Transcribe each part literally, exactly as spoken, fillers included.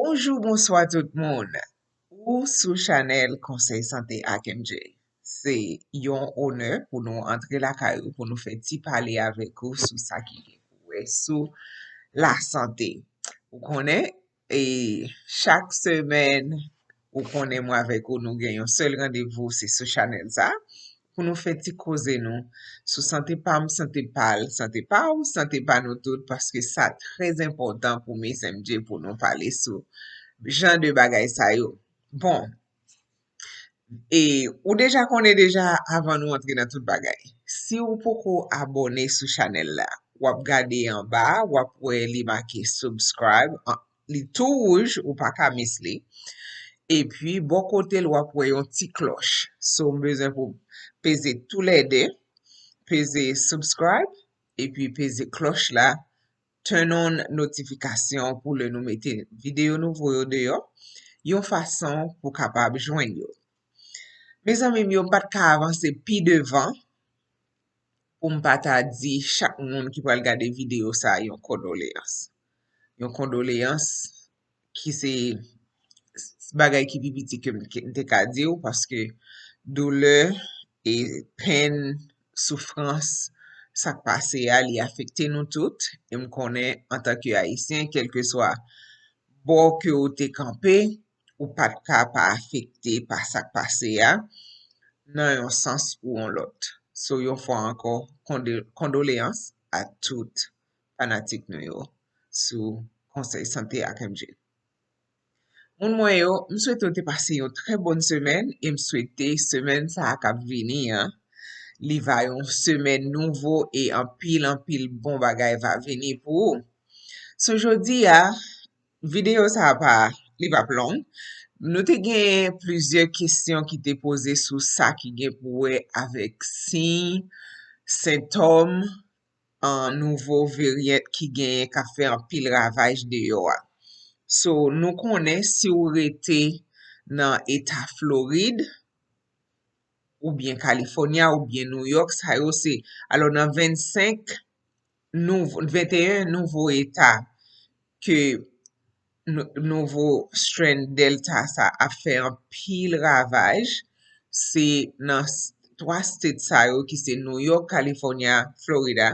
Bonjou, bonswa tout moun. Ou sou chanèl Konsèy Sante ak M J. Se yon onè pou nou antre lakay ou, pou nou fè ti pale avèk ou sou sa ki gen pou wè sou lasante. Ou konnen, e chak semèn, ou konnen mwen avèk ou, nou gen yon sèl randevou, se sou chanèl sa, pou nou fè ti koze nou sou sante pa m, sante pa l, sante pa w, sante pa nou tout, paske sa trè enpòtan pou Miss M J pou nou pale sou jan de bagay sa yo. Bon, e ou deja konnen deja avan nou antre nan tout bagay. Si ou poko abòne sou chanèl la, w ap gade anba, w ap wè li make subscribe, an- li tou wouj, ou pa ka miss li. Epi, bò kote l, w ap wè yon ti klòch. So, m bezwen pou peze toulède, peze subscribe, epi peze klòch la, turn on notifikasyon pou lè nou mete videyo nouvo yo deyò, yon fason pou kapab jwenn yo. Mezanmi m yo, m pa t ka avanse pi devan pou m pa ta di chak moun ki pral gade videyo sa a yon kondoleyans. Yon kondoleyans ki se bagay ki pi piti ke m ke- m te ka di w, paske doulè e penn, soufrans, sa k pase a, li afekte nou tout. E m konnen, antanke Ayisyen, kèlkeswa bò ke w te kanpe, ou pa t ka pa afekte pa sa k pase a, nan yon sans ou yon lòt. So, yon fwa ankò, konde- kondoleyans a tout fanatik nou yo sou Konsèy Sante ak M J. Moun mwen yo, m swete w te pase yon trè bòn semèn e m swete semèn sa a k ap vini an, li va yon semèn nouvo e anpil, anpil bon bagay va vini pou ou. So, jodi a, videyo sa a pa, li p ap long. Nou te gen plizyè kesyon ki te poze sou sa ki gen pou wè avèk siy, sentòm, an nouvo varyant ki genyen k ap fè anpil ravaj deyò a. So, nou konnen si w rete nan eta Florid, oubyen California, oubyen New York, sa yo se, alò nan vennsenk nouvo, venteyen nouvo eta ke nou- nouvo strain Delta sa ap fè anpil ravaj, se nan s- twa state sa yo ki se New York, California, Florida.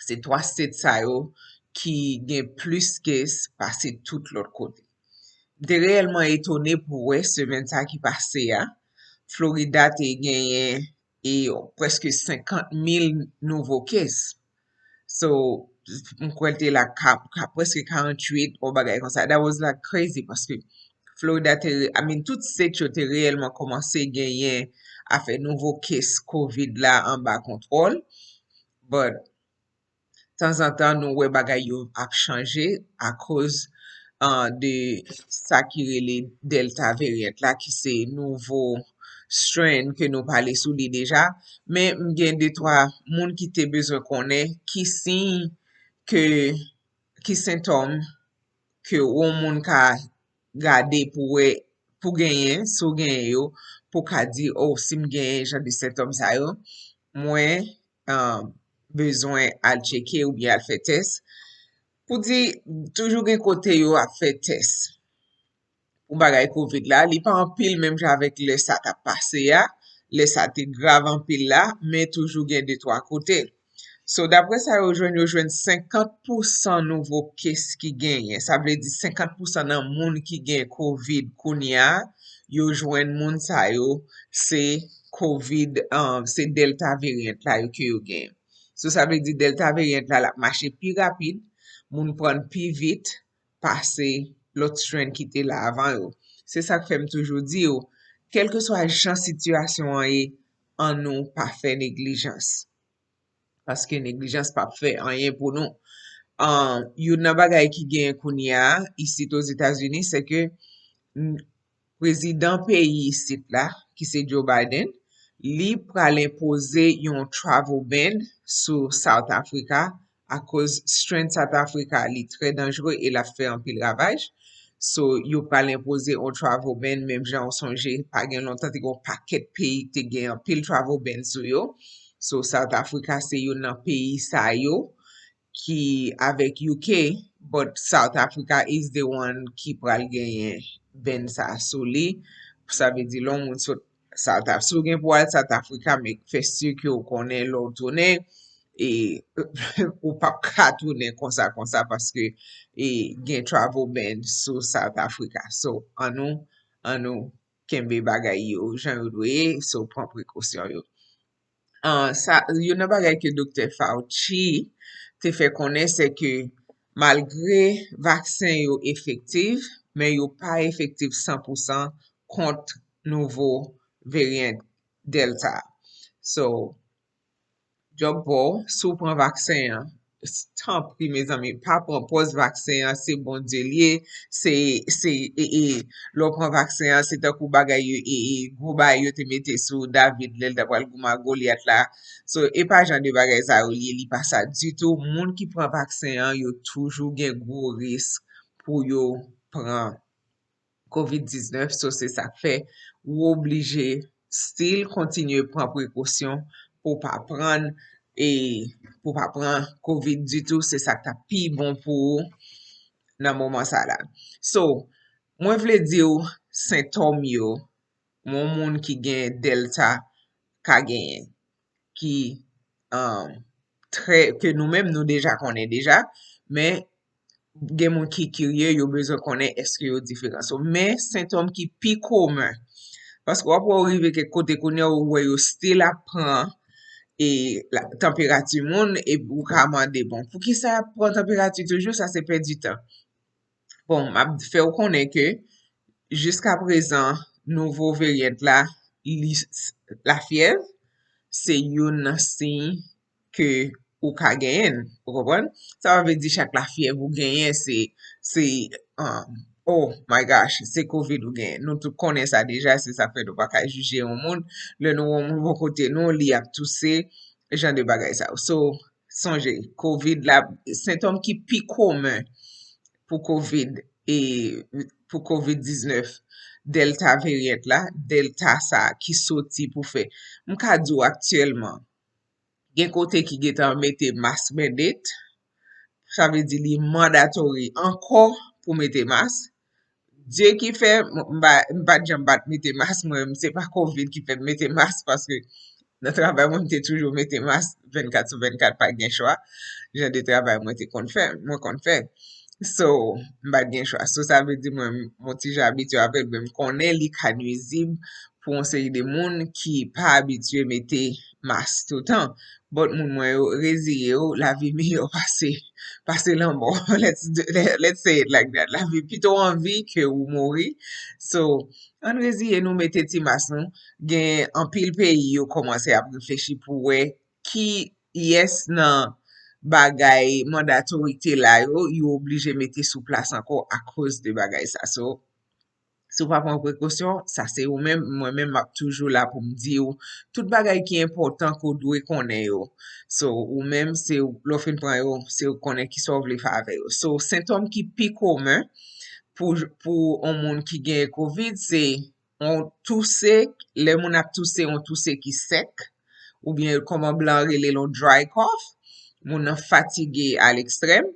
Se twa state sa yo ki gen plis case pase tout lòt kote. M te reyèlman etone pou wè semèn sa ki pase a, Florida te genyen e prèske senkant mil nouvo case. So, m kwè l te la ka, ka, prèske karanntuit, yon bagay konsa. That was like crazy, paske Florida te, I mean, tout state yo te reyèlman kòmanse genyen afè nouvo case COVID la anba kontwòl. But, tanzantan, nou wè bagay yo ap chanje akoz uh, de sa ki rele Delta variant la, ki se nouvo strain ke nou pale sou li deja. Men m gen de twa moun ki te bezwen konnen ki siy ke, ki sentòm ke yon moun ka gade pou wè, pou genyen, si w genyen yo, pou ka di, oh, si m genyen jan de sentòm sa yo, mwen uh, bezwen al tcheke oubyen al fè tès. Pou di, toujou gen kote yo ap fè tès pou bagay COVID la. Li pa anpil menm jan avèk lè sa t ap pase a, lè sa te grav anpil la, men toujou gen de twa kote. So, daprè sa yo jwenn, yo jwenn senkant pousan nouvo case ki genyen. Sa vle di senkant pousan nan moun ki gen COVID kounye a, yo jwenn moun sa yo, se COVID, um, se Delta variant la yo ke yo genyen. So, sa vle di Delta variant la, l ap mache pi rapid, moun pran l pi vit pase lòt strain ki te la avan yo. Se sa k fè m toujou di yo, kèlkeswa jan sitiyasyon an ye, annou pa fè neglijans. Paske neglijans p ap fè anyen pou nou. Ahn, youn nan bagay ki genyen kounye a, isit Ozetazini, se ke n- prezidan peyi isit la, ki se Joe Biden, li pral enpoze yon travel ban sou South Africa akoz strain South Africa li trè danjre e l ap fè anpil ravaj. So, yo pral enpoze yon travel ban, menm jan w sonje, pa gen lontan te gen yon pakèt peyi ki te gen anpil travel ban sou yo. So, South Africa se youn nan peyi sa yo ki avèk U K, But South Africa is the one ki pral genyen ban sa sou li. Sa vle di lè yon moun sot South Africa, si w gen pou al South Africa, make fè si ke w konnen lè w tounen, e ou p ap ka tounen konsa konsa paske e gen travel ban sou South Africa. So, annou, annou kenbe bagay yo jan yo dwe ye, so pran prekosyon yo. Uh, sa, youn nan bagay ke Doktè Fauci te fè konnen, se ke malgre vaksen yo efektif, men yo pa efektif san pou san kont nouvo varyan Delta. So, djòb pa w, si w pran vaksen an, tanpri, mezanmi, pa pran pòz vaksen an, se Bondye l ye, se, se, e, e, lè w pran vaksen an, se tankou bagay yo, e, e, gwo bagay yo te mete sou David lè l ta pral goumen ak Golyat la. So, e pa jan de bagay sa yo l ye, li pa sa ditou. Moun ki pran vaksen an, yo toujou gen gwo risk pou yo pran kovid diznèf, so se sa k fè ou oblije still kontinye pran prekosyon pou w pa pran, e pou w pa pran kovid ditou, se sa k t ap pi bon pou ou nan moman sa la. So, mwen vle di w sentòm yo yon moun ki gen Delta ka genyen, ki um, trè, ke nou menm nou deja konnen deja, men gen moun ki kirye, yo bezwen konnen èske yo diferan. So, men sentòm ki pi komen, paske w ap wè w rive kèk kote kounye a, ou wè yo still ap pran e la, tanperati moun, e ou ka mande, bon, poukisa y ap pran tanperati toujou? Sa se pèdi tan. Bon, m ap fè w konnen ke jiska prezan, nouvo varyant la, li, lafyèv, se youn nan siy ke ou ka genyen l, ou konprann? Sa pa vle di chak lafyèv ou genyen, se, se, um, oh my gosh, se kovid ou genyen. Nou tout konnen sa deja, se sa k fè nou pa ka jije yon moun. Lè nou wè yon moun bò kote nou, li ap touse, jan de bagay sa yo. So, sonje, kovid la, sentòm ki pi komen pou kovid, e pou kovid diznèf, Delta varyant la, Delta sa ki soti pou fè. M ka di w aktyèlman, gen kote ki gentan mete mask mandate, sa vle di li mandatory ankò pou mete mask. Dye ki fè, m, m pa, m pa t janm pa t mete mask, mwen, se pa kovid ki fè m mete mask, paske nan travay mwen, m te toujou mete mask vennkat sou vennkat, pa t gen chwa. Jan de travay mwen te konn fè, mwen konn fè. So, m pa t gen chwa. So, sa vle di mwen, m, m on ti jan abitye avè l, men m konnen li ka nwizib pou yon seri de moun ki pa abitye mete mask toutan. But moun mwen yo, reziye yo, lavi miyò pase, pase lanmò. Let's do, let, let's say it like that. Lavi pito anvi ke ou mouri. So, ann reziye nou, mete ti mask nou. Gen anpil peyi yo kòmanse ap reflechi pou wè ki yès nan bagay mandatorite la yo, yo oblije mete sou plas ankò akoz de bagay sa. So, si w pa pran prekosyon, sa se ou menm, mwen menm m ap toujou la pou m di w tout bagay ki enpòtan ke w dwe konnen yo. So, ou menm, se w, lè w fin pran yo, se w konnen kisa w vle fè avè yo. So, sentòm ki pi komen pou, pou yon moun ki gen kovid, se yon touse, lè moun ap touse, yon touse ki sèk, oubyen kòman blan rele l, yon dry cough, moun nan fatige a lekstrèm,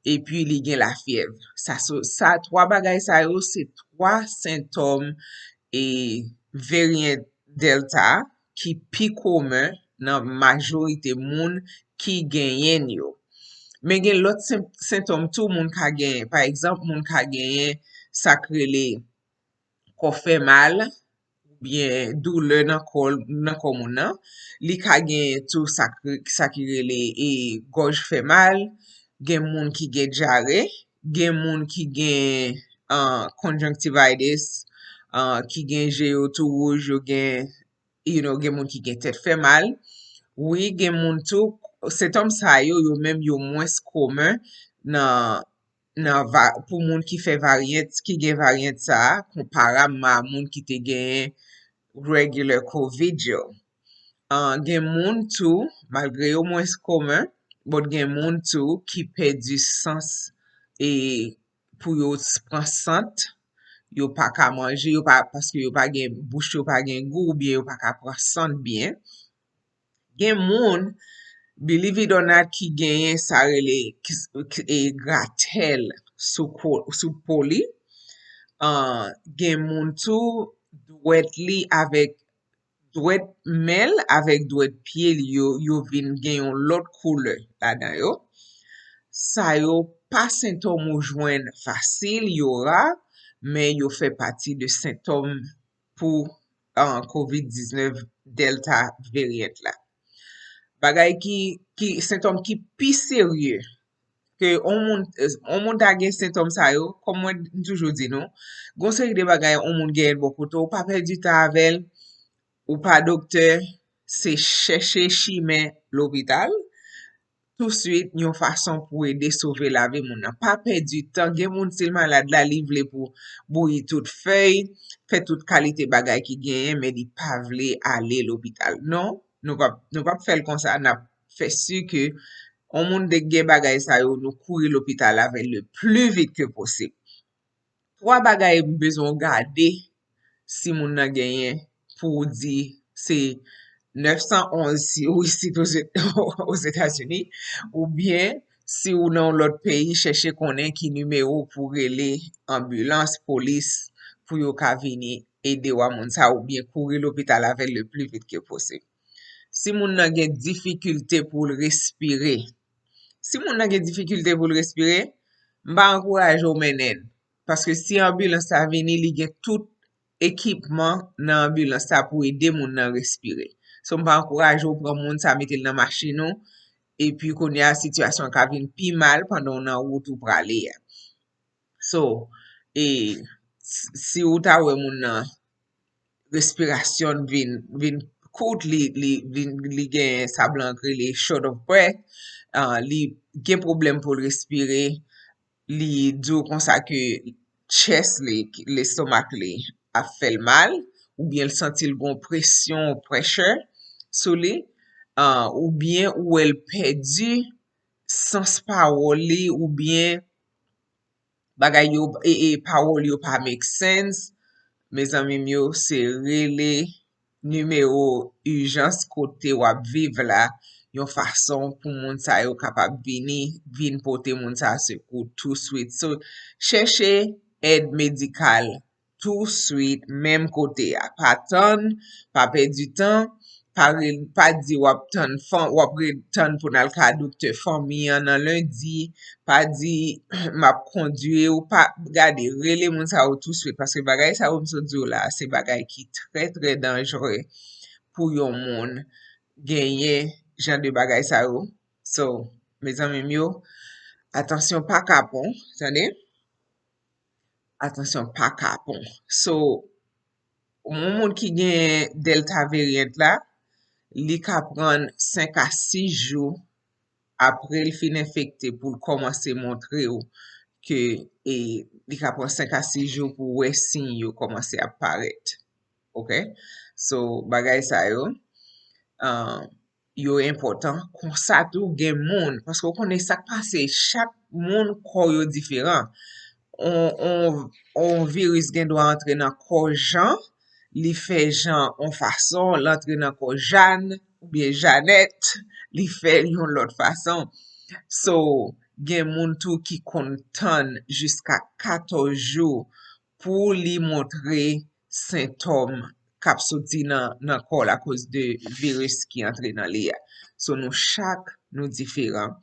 epi li gen lafyèv. Sa, so, sa, twa bagay sa yo, se twa sentòm e varyant Delta ki pi komen nan majorite moun ki genyen yo. Men gen lòt sen-, sentòm tou moun ka genyen. Pa egzanp, moun ka genyen sa k rele kò fè mal, oubyen doulè nan kò, nan kò moun nan. Li ka genyen tou sa k, sa ki rele, e, gòj fè mal, gen moun ki gen dyare, gen moun ki gen, ah, conjunctivitis, ah, ki gen je yo tou wouj, yo gen, you know, gen moun ki gen tèt fè mal. Wi, gen moun tou, sentòm sa yo, yo menm yo mwens komen nan, nan va-, pou moun ki fè varyant, ki gen varyant sa a, konparabman a moun ki te genyen regular kovid yo. Ah, gen moun tou, malgre yo mwens komen, but gen moun tou ki pèdi sans e pou yo s-, pran sant, yo pa ka manje, yo pa, paske yo pa gen, bouch yo pa gen gou, oubyen yo pa ka pran sant byen. Gen moun, Believe it or not, ki genyen sa rele ki, ki, e, gratèl sou, ko- sou po li. Ah, gen moun tou, dwèt li avèk dwèt men l avèk dwèt pye l yo, yo vin gen yon lòt koulè ladan yo. Sa yo pa sentòm ou jwenn fasil, yo ra, men yo fè pati de sentòm pou ah, kovid diznèf Delta variant la. Bagay ki, ki sentòm ki pi serye ke on moun, on moun ta gen sentòm sa yo, kòm mwen m toujou di nou, gon seri de bagay on moun genyen bò kote w, pa pèdi tan avè l, ou pa doktè, se chèche chimen lopital, touswit yon fason pou ede sove lavi moun nan. Pa pèdi tan, gen moun si l malad la, li vle pou bouyi tout fèy, fè tout kalite bagay ki genyen, men li pa vle ale lopital. Non, nou p ap, nou p ap fè l konsa, n ap fè si ke on moun de gen bagay sa yo, nou kouri lopital avè l le pli vit ke posib. Twa bagay m bezwen w gade si moun nan genyen pou w di se nèf san onz si ou isit Ozetazini, oubyen si ou nan yon lòt peyi, chèche konnen ki nimewo pou rele anbilans, polis, pou yo ka vini ede w a moun sa, oubyen kouri lopital avè l le pli vit ke posib. Si moun nan gen difikilte pou l respire, si moun nan gen difikilte pou l respire, m pa ankouraje w mennen l. Paske si anbilans la vini, li gen tout ekipman nan anbilans la pou ede moun nan respire. So, m pa ankouraje w pran moun sa, mete l nan machin ou, epi kounye a, sitiyasyon an ka vin pi mal pandan w nan wout ou prale a. So, e, s- si ou ta wè moun nan, respirasyon vin, vin kout, li, li, vin, li gen sa blan rele short of breath, ah, li gen pwoblèm pou l respire, li di w konsa ke chest li, lestomak li ap fè l mal, oubyen l santi l gon presyon, pressure, sou li, ah, oubyen ou wè l pèdi sans pawòl li, oubyen bagay yo, e, e, pawòl yo pa make sense, mezanmi m yo, se rele nimewo ijans kote w ap viv la, yon fason pou moun sa yo kapab vini, vin pote moun sa a sekou touswit. So, chèche èd medikal touswit, menm kote a. Pa tann, pa pèdi tan, pa, re, pa di w ap tann, fan, w ap re, tann pou n al ka doktè fanmi an nan lendi, pa di m ap kondui w, pa gade, rele moun sa yo touswit, paske bagay sa yo m sot di w la, se bagay ki trè, trè danjere pou yon moun genyen jan de bagay sa yo. So, mezanmi m yo, atansyon pa kapon, tande? Atansyon pa kapon. So, yon moun ki gen Delta variant la, li ka pran senk a sis jou apre l fin enfekte pou l kòmanse montre w ke e, li ka pran senk a sis jou pou w wè siy yo kòmanse ap parèt. Ok? So, bagay sa yo, ah, yo enpòtan. Konsa tou, gen moun, paske w konnen sa k pase, chak moun kò yo diferan. On, on, on viris gen dwa antre nan kò Jan, li fè Jan on fason, l antre nan kò Jàn oubyen Janèt, li fè l yon lòt fason. So, gen moun tou ki konn tann jiska katòz jou pou li montre sentòm k ap soti nan, nan kò l akoz de viris ki antre nan li a. So, nou chak, nou diferan.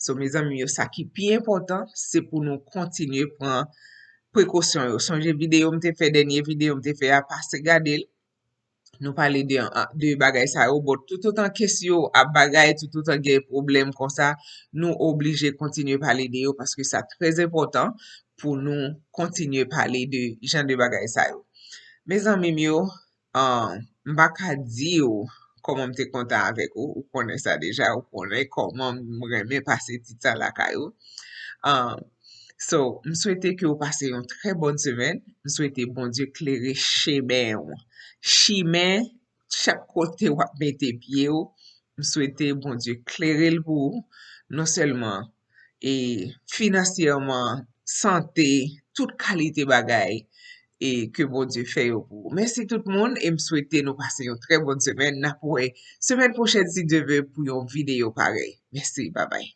So, mezanmi yo, sa ki pi enpòtan, se pou nou kontinye pran prekosyon yo. Sonje videyo m te fè, dènye videyo m te fè a, pase gade l. Nou pale de, de bagay sa yo, but toutotan ke si yo ap bagay, toutotan gen pwoblèm konsa, nou oblije kontinye pale de yo, paske sa trè enpòtan pou nou kontinye pale de jan de bagay sa yo. Mezanmi m yo, ah, m pa ka di w kòman m te kontan avèk ou, ou konnen sa deja, ou konnen kòman m renmen pase ti tan lakay ou. Ah, so, m swete ke w pase yon trè bòn semèn, m swete Bondye klere chemen w. Chimen, chak kote w ap mete pye w, m swete Bondye klere l pou ou, non sèlman e finansyèman, sante, tout kalite bagay, e ke Bondye fè yo pou ou. Mèsi tout moun e m swete nou pase yon trè bòn semèn. N ap wè semèn pwochèn si Dye vle pou yon videyo parèy. Mèsi, babay.